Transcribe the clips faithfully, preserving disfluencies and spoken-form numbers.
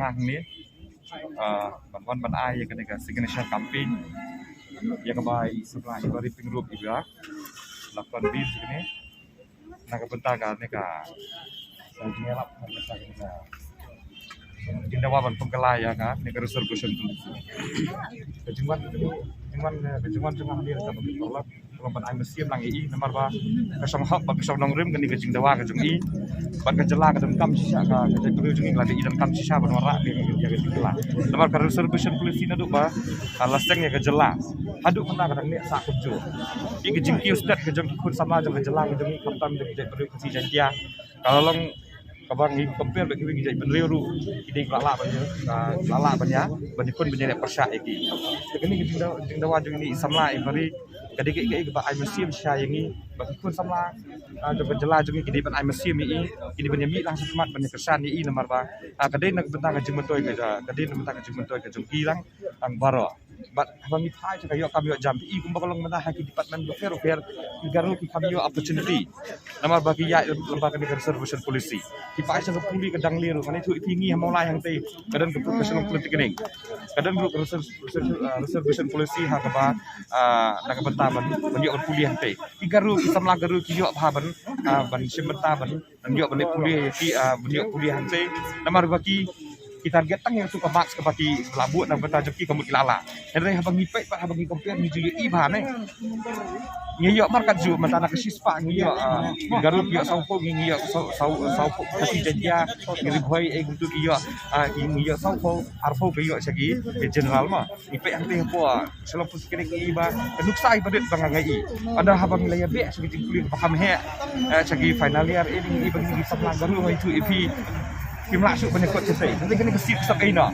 Hangne, ah, ban wan ban ai ïa kane ka signature campaign ïa kaba i samla i Bari Pyngrope i ba la convince kane na ka bynta kane ka, ka jingïalap, ka jingdawa ban pynkylla ïa kane ka reservation policy. Ka jingwan, jingwan, ka jingwan jong nga hangne ka ban pynkylla, ka ban ai mynsiem lang ïa i, namar ba ka shong hok bad ka shong nongrim kane ka jingdawa ka jong i. Bad ka jylla ka donkam shisha, ka, ka jaitbynriew jong i ka la dei i donkam shisha ban wanrah ïa ka jingkylla. Namar ka reservation policy naduh ba, ah, la seng ïa ka jylla haduh mynta ka dang neh sah kumjuh. Ïa ka jingkiew stet ka jong ki khun samla jong ka jylla ka jong i, khamtam jong ki jaitbynriew Khasi Jaiñtia, ka la long kaba ngi compare bad kiwei ki jaitbynriew ruh, ki dei ki la lah ban ïa, ah, la lah ban ïa, ban ïakhun ban ïaleh pyrshah ïa ki. Te kane ka jingda-, jingdawa jong ngi i samla i Bari, ka dei kaei kaei kaba ai mynsiem shisha ïa ngi, ba ki khun samla, ah, jong ka jylla jong ngi ki dei ban ai mynsiem ïa i, ki dei ban ïamih lang shakhmat ban ïakyrshan ïa i namar ba, ah, ka dei na ka bynta ka jingmyntoi ka, ka dei na ka bynta ka jingmyntoi ka jong ki lang, tang baroh. Bad haba ngi phai sha ka ïoh kam ïoh jam, i kumba ka long mynta ha ki department bapher bapher, ki Garo ki kham ïoh opportunity. Namar ba ki ïaid lyngba kane ka reservation policy. Ki phai sha ka pule ka dang lei ruh, ngan ïathuh ïa phi, ngi ha Mawlai hangtei ka don ka professional polytechnic. Ka don ruh ka reserv-, reserv-, ah, reservation policy ha kaba, ah, na ka bynta ban, ban ïoh ban pule hangtei. Ki Garo, ki samla Garo ki ïoh bha ban, ah, ban shim bynta ban, ban ïoh ban leit pule, ki, ah, ban ïoh pule hangtei. Namar ba ki, ki target tang ïa utu ka marks kaba ki la buh na ka bynta jong ki, ka mut ki la lah. Hynrei haba ngi peit bad haba ngi compare ngi ju ïohi bha ne. Ngi ïoh markat ju mynta na ka shispah ngi ïoh, ah, Garo ki ïoh sawphew, ngi, ngi ïoh saw, saw, sawphew, Khasi Jaiñtia, ngi Ri Bhoi, eh, kumtu ki ïoh, ah, ngi, ngi ïoh sawphew, arphew ki ïoh sha ki, eh, general ma. Ngi peit hangtei hapoh, ah, Shillong Polytechnic ngi i ba ka nuksa i ba rit ba nga ngi i. Ynda haba ngi la ïa beh sha ki jingpule ba kham heh, eh, sha ki final year, eh, ngi i ba ngi samla Garo ngi tu i phi. Kim lah shuh ban ïa kot shatei. Hynrei kane ka sip sap ei na.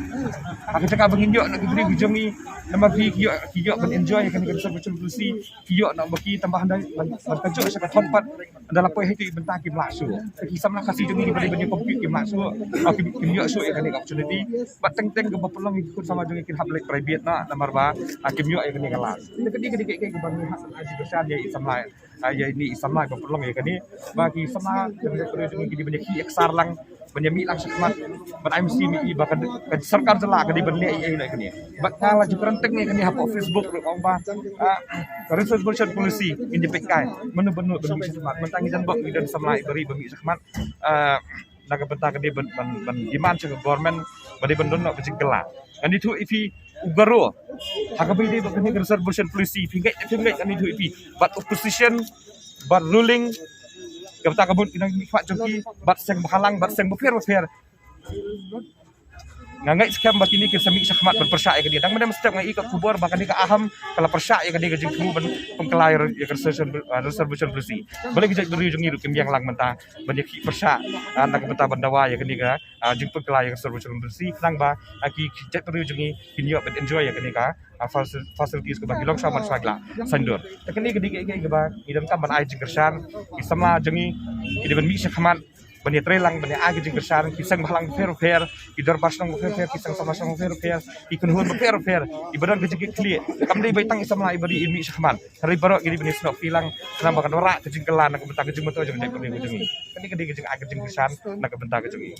Ha ka jaka ba ngin ïoh na ki briew ki jong ngi, namar phi ki ïoh, ki ïoh ban enjoy kane ka reservation policy, ki ïoh na ba ki tang ba hynda ban, ban ka jong sha ka thon pat. Ynda la poi ha itu i bynta kim lah shuh. Ki samla Khasi jong ngi ki ba dei ban ïa compete kim lah shuh. Ah, kim, kim ïoh shuh ïa kane ka opportunity. Bad teng teng kaba pynlong ïa ki khun samla jong ngi kin hap leit private na, namar ba, ah, kim ïoh ïa kane ka lad. Te ka dei, ka dei kaei kaei kaba ngi hap ban ai jingkyrshan ïa i samla, ah, ïa ini i samla ba pynlong ïa kane. Ba ki samla jong ngi ki dei ban ïa khih ïa ksar lang, ban ïa mih lang shakhmat, ban ai mynsiem ïa i ba ka, ka sorkar jylla ka dei ban leh ei ei na kane. Bad nga la ju kren teng ïa kane hapoh Facebook ruh ong ba, ah, ka reservation policy ngin ïa peit kai. Mano mano ban mih shakhmat. Mynta ngi don bok, ngi don samla i Bari ba mih shakhmat. Ah, na ka bynta ka dei ban, ban, ban demand sha ka government ba dei ban don noh ka jingkylla. Ngan ïathuh ïa phi u Garo. Ha kaba ïadei bad kane ka reservation policy, phi ngeit, phi ngeit, ngan ïathuh ïa phi. Bad opposition, bad ruling, ka bynta ka mut ki nongmihkhmat jong ki, bad seng bhalang, bad seng bapher bapher. Nga ngeit skhem ba kine kin sa mih shakhmat ban pyrshah ïa kane. Dang mynne mynstep nga ïohi ka khubor ba kane ka AHAM ka la pyrshah ïa kane ka jingthmu ban pynkylla ïa ka reservation, ah, reservation policy. Balei ki jaitbynriew jong ngi ruh kim ïeng lang mynta ban ïa khih pyrshah, ah, na ka bynta ban dawa ïa kane ka, ah, jingpynkylla ïa ka reservation policy. Khnang ba, ah, ki, ki jaitbynriew jong ngi kin ïoh ban enjoy ïa kane ka, ah, faci-, facilities kaba ki long shuwa man shuwa ki la saiñdur. Te kane ka dei kaei kaei kaba ngi donkam ban ai jingkyrshan, ki samla jong ngi ki dei ban mih shakhmat ban ïatrei lang, ban ïa ai ka jingkyrshan, ki seng bhalang bapher bapher, ki dorbar shnong bapher bapher, ki seng samla shnong bapher bapher, ki kynhun bapher bapher, kiba don ka jingkitkhlieh. Kam dei ba tang i samla i Bari i mih shakhmat. Hynrei baroh ki dei ban ïasnoh phi lang, khnang ba kan wanrah ka jingkylla na ka bynta ka jingmyntoi jong ka jaitbynriew ka jong ngi. Kane ka dei ka jingai ka jingkyrshan na ka bynta ka jong ngi.